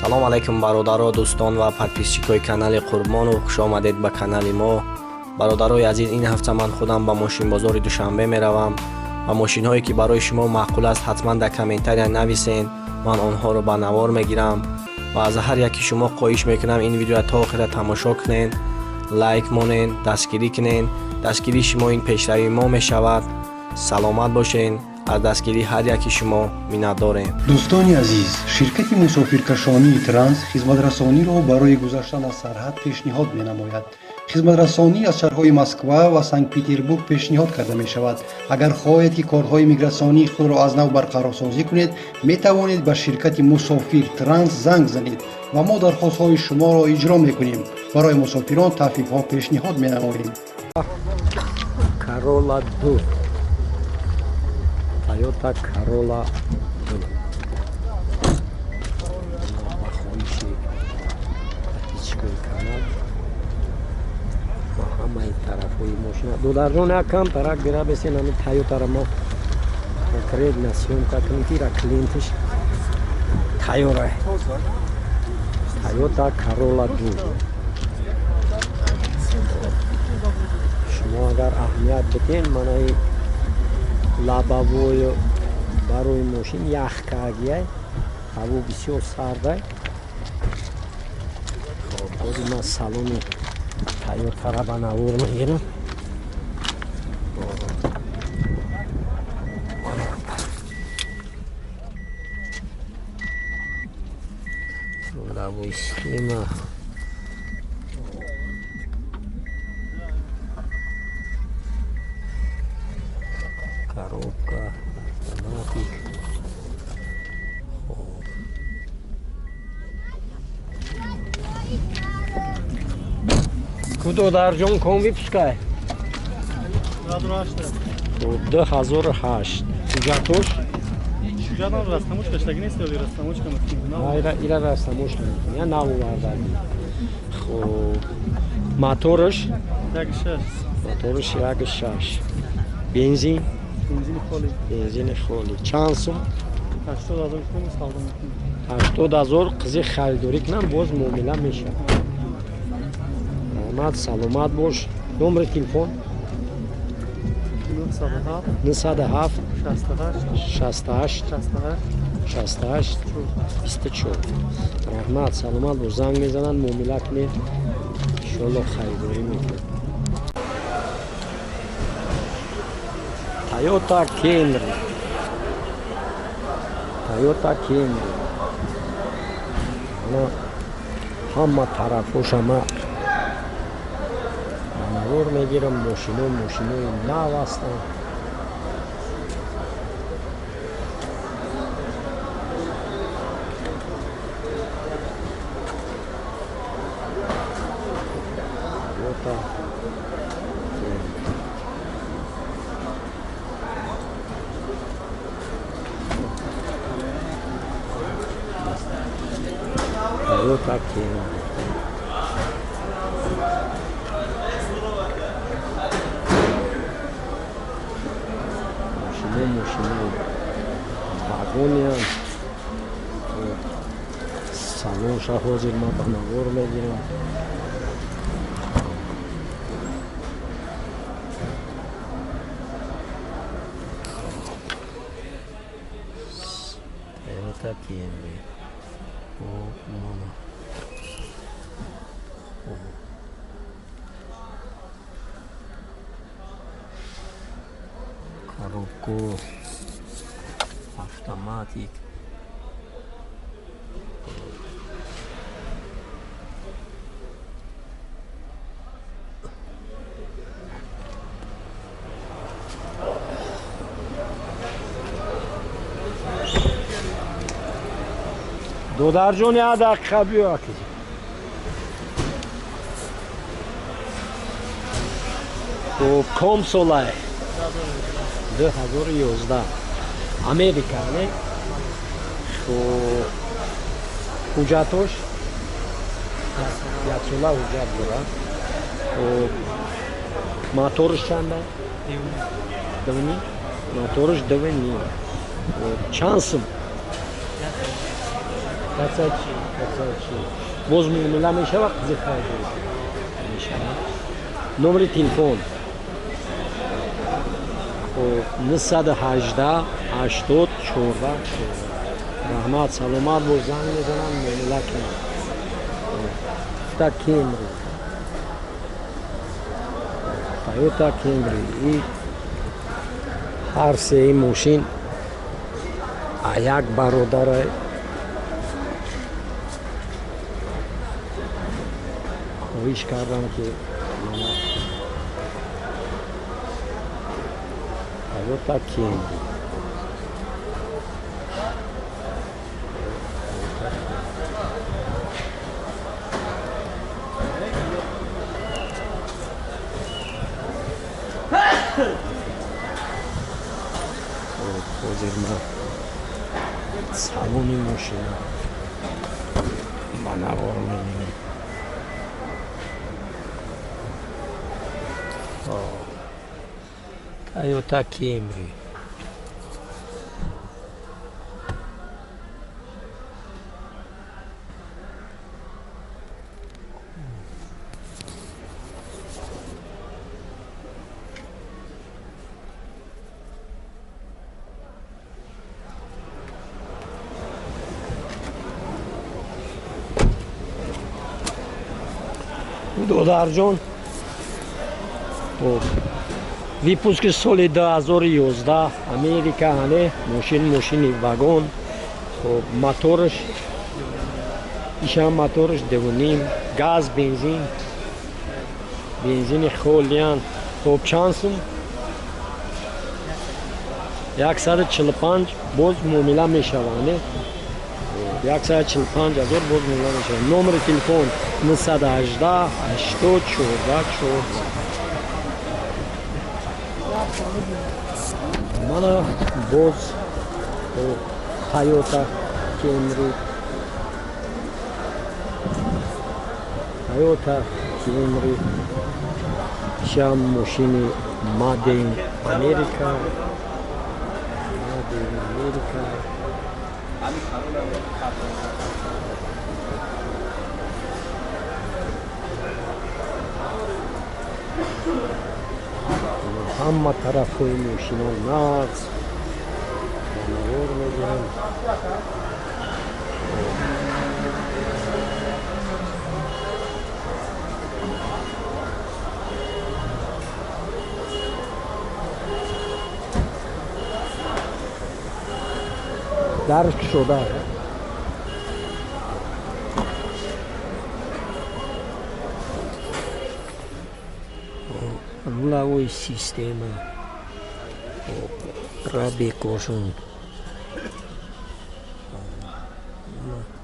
Салом алайкум, бародаро, дӯстон ва подписчикои канали Қурбонов, хуш омадед ба канали мо. Бародарои азиз, ин ҳафта ман худам ба мошинбозори Душанбе меравам ва мошинҳое, ки барои шумо маъқул аст, ҳатман дар комментария нависен, ман онҳоро ба навор мегирам ва аз ҳар яки шумо хоҳиш мекунам, ин видеоро то охира тамошо кунед, лайк монен, дастгирӣ кунен. Дастгирии шумо ин пешравии мо мешавад. Саломат бошен, аз дастгирии ҳар яки шумо миннатдорем. Дӯстони азиз, ширкати мусофиркашонии Транс хизматрасониро барои гузаштан аз сарҳад пешниҳод менамояд. Хизматрасонӣ аз шаҳрҳои Москва ва Санкт Петербург пешниҳод карда мешавад. Агар хоҳед, ки корҳои мигратсионии худро аз нав барқарорсозӣ кунед, метавонед ба ширкати Мусофир Транс занг занед ва мо дархостҳои шуморо иҷро мекунем. Барои мусофирон тахфифҳо пешниҳод менамоем. Corolla 2, Toyota Corolla 2 ба хоҳиши подписчикои канал ва ҳамаи тарафҳои мошина. Додарҷон, як кам тарак бира бесен, ҳами Тойотара мо конкретно съёмка кунем, ки ира клиентиш тайёра. Toyota Corolla 2. Шумо агар аҳамият биден, манаи лобовою барои мошин ях кагияй, ҳаво бисёр сардай. Хоб, ҳозир ман салони Тойотара ба навор мегирам. Лобовой система, коробка автоматик. Хоб, куд, одарҷон, ком выпускай? 2008. Ҳуҷҷатош? Растамочка шдаги нест ё растамочка? Ира растамочка мекунӣ, я нав овардаги. Хоб, мотораш? 1.6. Мотораш 1.6, бензин? Бензини холӣ. Бензини холӣ. Чанд сум? 80 000 кум савдо мекунем. 80 000 қизи харидорӣ кунам, боз муомила мешавад. Раҳмат, саломат бош. Номери телефон? 907. 907. 68. 68. 68. 68 24. Раҳмат, саломат бош. Занг мезананд, муомила кунед, иншоалло харидорӣ мекунед. Тойота Кемри, Тойота Кемри, ана ҳама тарафошама ба навор мегирам. Мошино мошинои нав ҳастанд. Toyota Camry. Toyota Camry. Мошино мошинои вагониам. Салонша ҳозир ман ба навор мегирам. Toyota Camry. Хоб, мана. Хоб. Коробку автоматик. Додарҷон, як дақиқа биё, аки. Хуб, ком солай? 2011, Америка, не? Хуб, ҳуҷҷатош? Яксола ҳуҷҷат дорад. Хуб, моторш чанда? Дувни моторш, дувни. Чанд сум? 140. Боз муомила мешавад, қизи хайр мешавад. Номери телефон 918 80 14. Раҳмат, саломат бош, занг мезанам, муомила кунам. Та Кемри. Тойота Кемри. И ҳар сеи мошин як бародаре хоҳиш кардам, ки Тойота Кемри. Ҳозир ма салони мошина ба навор мегирем. Тойота Кемри. Додарҷон, выпуски соли 2011, Америка, ҳане мошин, мошини вагон. Хоб, мотораш ишам, мотораш 2.5 газ, бензин, бензини холиян. Хоб, чанд сум? 145, боз муомила мешавад, не? 145 ҳазор, боз муомила мешавад. Номери телефон 918 80 14 14. Мана боз Тойота Кемри. Тойота Кемри. Ишам мошини Made in America. Made in America. Ҳама тарафҳои мошино нағз ба навор мегирам. Дарш кушода. Руловой система, пробекошон,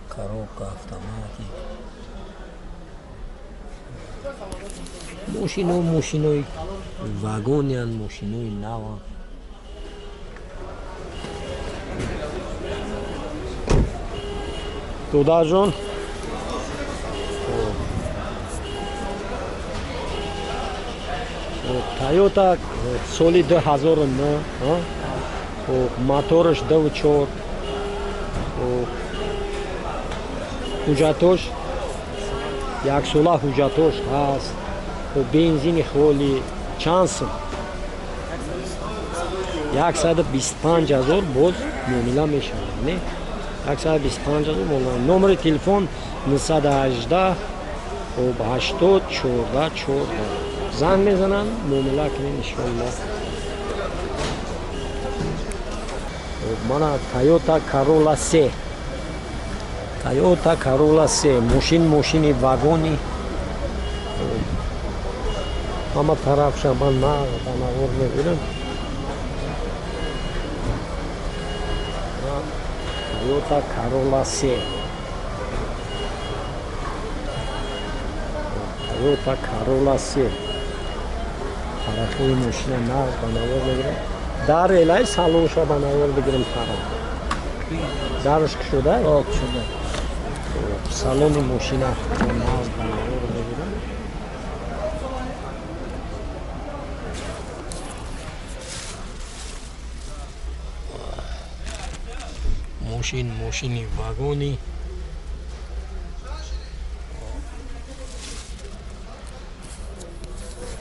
коробка автоматик. Мошино, мошинои вагонян, мошинои наван. Додарҷон, Тойота соли 2009, мотораш 2.4, ҳуҷҷатош яксола, ҳуҷҷатош ҳаст, бензини холӣ. Чанд сум? 125 ҳазор, боз муомила мешавад, не? 125 ҳазор. Номери телефон 918 80 14 14. Занг мезананд, муомила кунед, иншоалло. Мана Тойота Corolla 3. Тойота Corolla 3. Мошин, мошини вагони. Ҳама тарафша ман нағз ба навор мегирам. Тойота Corolla 3. Тойота Corolla 3. Тарафҳои мошина нағз ба навор мегирам. Дар элай салонша ба навор бигирам тарам. Дарш кушода? Кушода. Салони мошина нағз ба навор мегирам. Мошин, мошини вагони.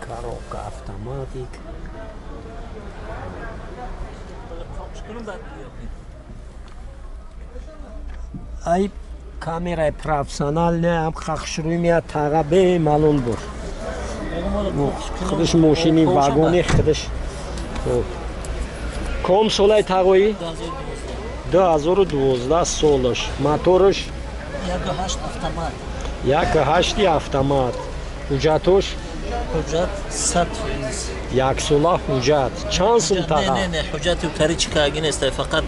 Коробка автоматик. Ай камераи профессиональная ам хахшрӯй меяд, таға бемалол бур. Худаш мошини вагони худаш. Ком солаи тағоӣ? 2012 солаш. Мотораш? 1.8 автомат. 1.8 автомат. Ҳуҷҷатош? Ҳуҷҷат 100%. Яксола ҳуҷҷат. Чанд сум таға? Не, не, ҳуҷҷати утари чикаги нест, фақат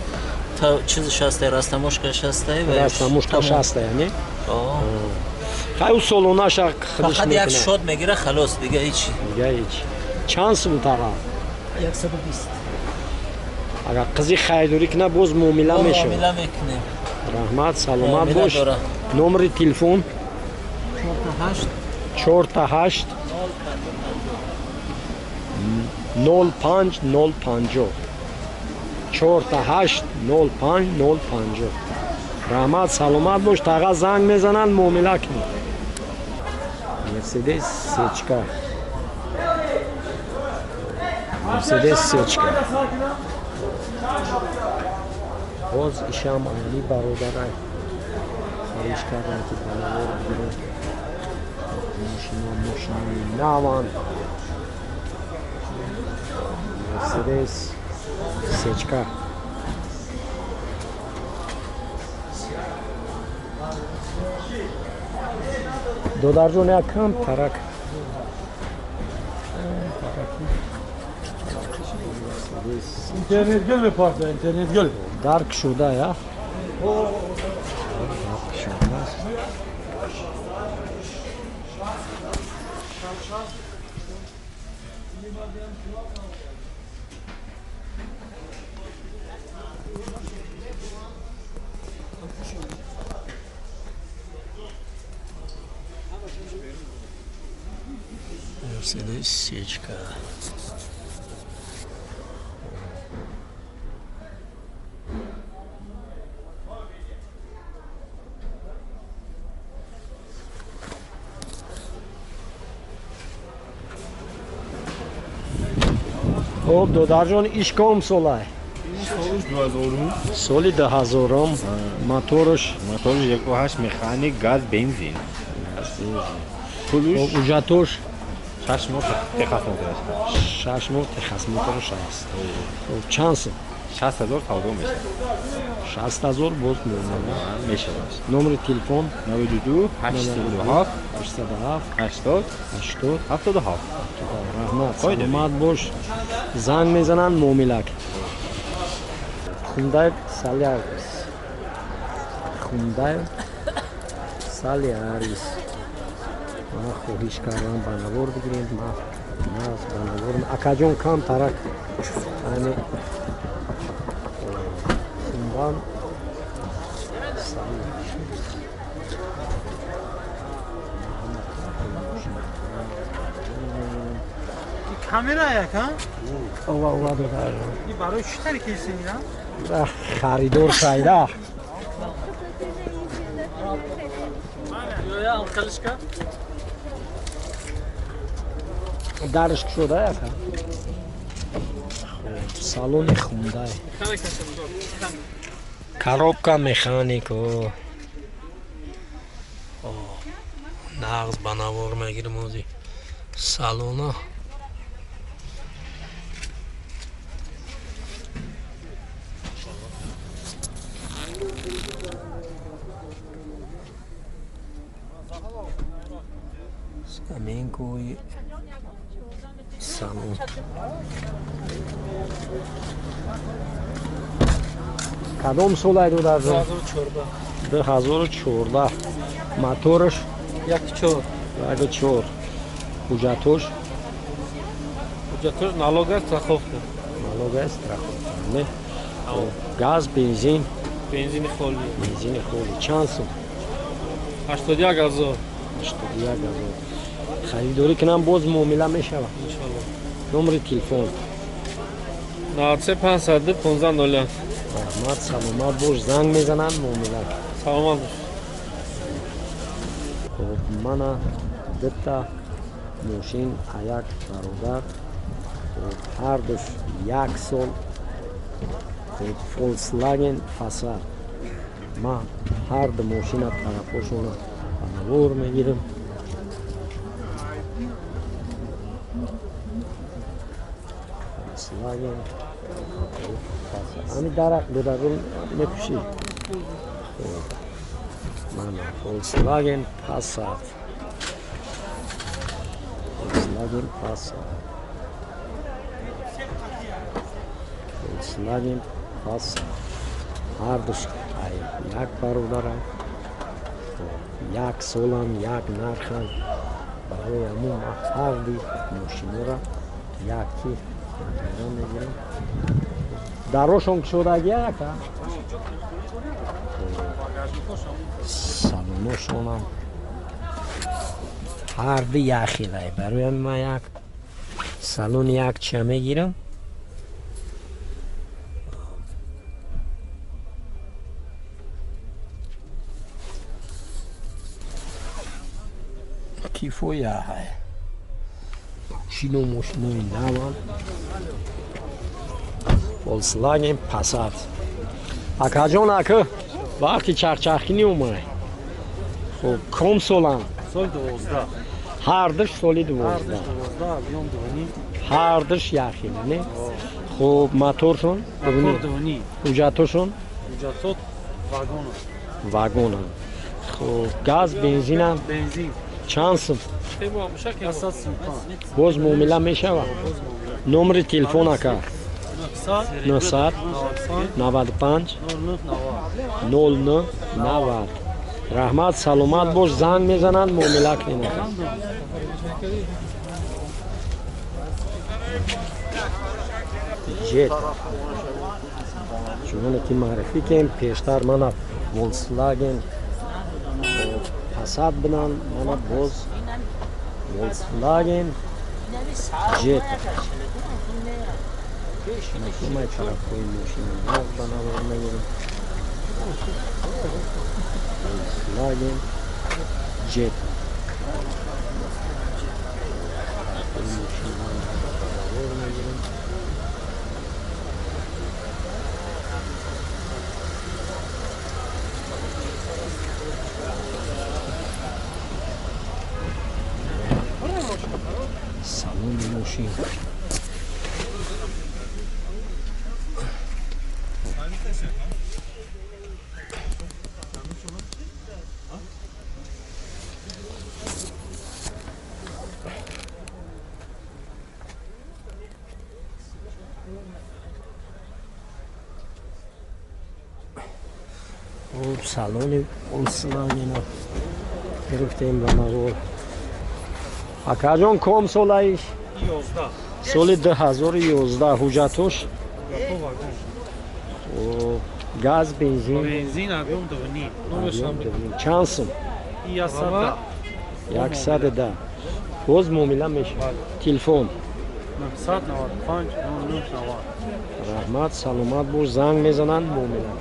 чизаш ҳаст, растамошкаш ҳаст. Растамошкаш ҳаст, яъне? Хай ӯ солонаша худаш фақат як шот мегира, халос, дига ҳеч. Дига ҳеч. Чанд сум таға? 120. Агар қизи харидорӣ кунад, боз муомила мешавад. Муомила мекунем. Раҳмат, саломат бош. Номери телефон? 48 05 050. 48 05 050. Раҳмат, саломат бош. Таға занг мезананд, муомила кунед. Мерседес сечка. Мерседес сечка. Боз ишам али бародарай хоҳиш кардам, ки ба навор бигирем. Мошино мошинои наванд. Мерседес сечка. Додарҷон, як кам тарак. Интернет гул мепарта, интернет гул. Дарк шуда, я? Дарк шуда. Мерседес сечка. Хоб, додарҷон, иш ком солай? Соли 2000. Мотораш? Моторш 1.8 механик, газ, бензин. Пулуш? Ҳуҷҷатош? 6 моҳ техосмотраш. 6 моҳ техосмотраш аст. Чанд сум? 60 000 савдо мешавад. 60 000 боз муомила мешавад. Номери телефон? 92 807 807 80 80 77. Раҳмат, саломат бош. Занг мезананд, муомила. Хундай Солярис. Хундай Солярис. Ман хоҳиш кардам ба навор бигирем. Ман ба навор. Акаҷон, кам тарак. Яъне Хундан Солярис. Камера як, ҳа? Ова, ова, додар. Ин барои чӣ тариқи ина? Харидор шайда. Дарш кушода як. Салони Хундай. Коробка механик. Нағз ба навор мегирим ози салона. Скамейкой салон. Кадом солай додарҷон? 2014. Мотораш? 1.4. 1.4. Ҳуҷҷатош? Ҳуҷҷатош налога, страховка. Налога, страховка. Не? Газ, бензин? Бензини холи. Бензини холи. Чанд сум? 81 000. 81 000. Харидорӣ кунам, боз муомила мешавад. Иншалло. Номери телефон? 93 515 01. Раҳмат, саломат бош. Занг мезананд, муомила. Саломат бош. Хоб, мана дута Мошин аяк бародар, ҳардуш як сол, Volkswagen Passat. Ман ҳарду мошина тарафҳошона ба навор мегирам. Volkswagen Passat. Ами дарак додарун мепӯшӣ. Хоб, мана Volkswagen Passat. Volkswagen Passat. Volkswagen Passat. Ҳардуш як бародарам, як солам, як нархам. Барои ҳамун ман ҳарду мошинора якки мегирам. Дарошон кушодаги ака? Салоношонам ҳарду як хелай. Барои ҳамин ман як салони якча мегирам. Кифоя ҳай. Шино мошинои наван. Volkswagen Passat. Акаҷон, ака, вақти чахчахкинӣ омай. Хоб, ком солам? Соли 12. Ҳардуш соли 12. Ҳардуш яхела, не? Хоб, моторшон? Ҳуҷҷатошон? Ҳуҷҷатот вагона. Вагона. Хоб, газ, бензинам? Бензин. Чанд сум? Боз муомила мешавад? Номери телефон ака? 995 09 90. Раҳмат, саломат бош. Занг мезананд, муомила кунед ака. Jet. Чуноне ки маърифӣ кем пештар, мана Volkswagen Passat буданд, мана боз Volkswagen Jetta. Ҳамаи тарафҳои мошина нав ба навор мегирем. Volkswagen Jetta. Тарафҳои мошина ба навор мегирем. Салони мошин. Хуб, салони Volkswagen гирифтем ба навор. Акаҷон, ком солаиш? 11. Соли 2011. Ҳуҷҷатош? Хоб, газ, бензин? Бензин, объем 2.5. Чанд сум? 110. Боз муомила мешавад. Телефон? 995 09 90. Раҳмат, саломат бош. Занг мезананд, муомила.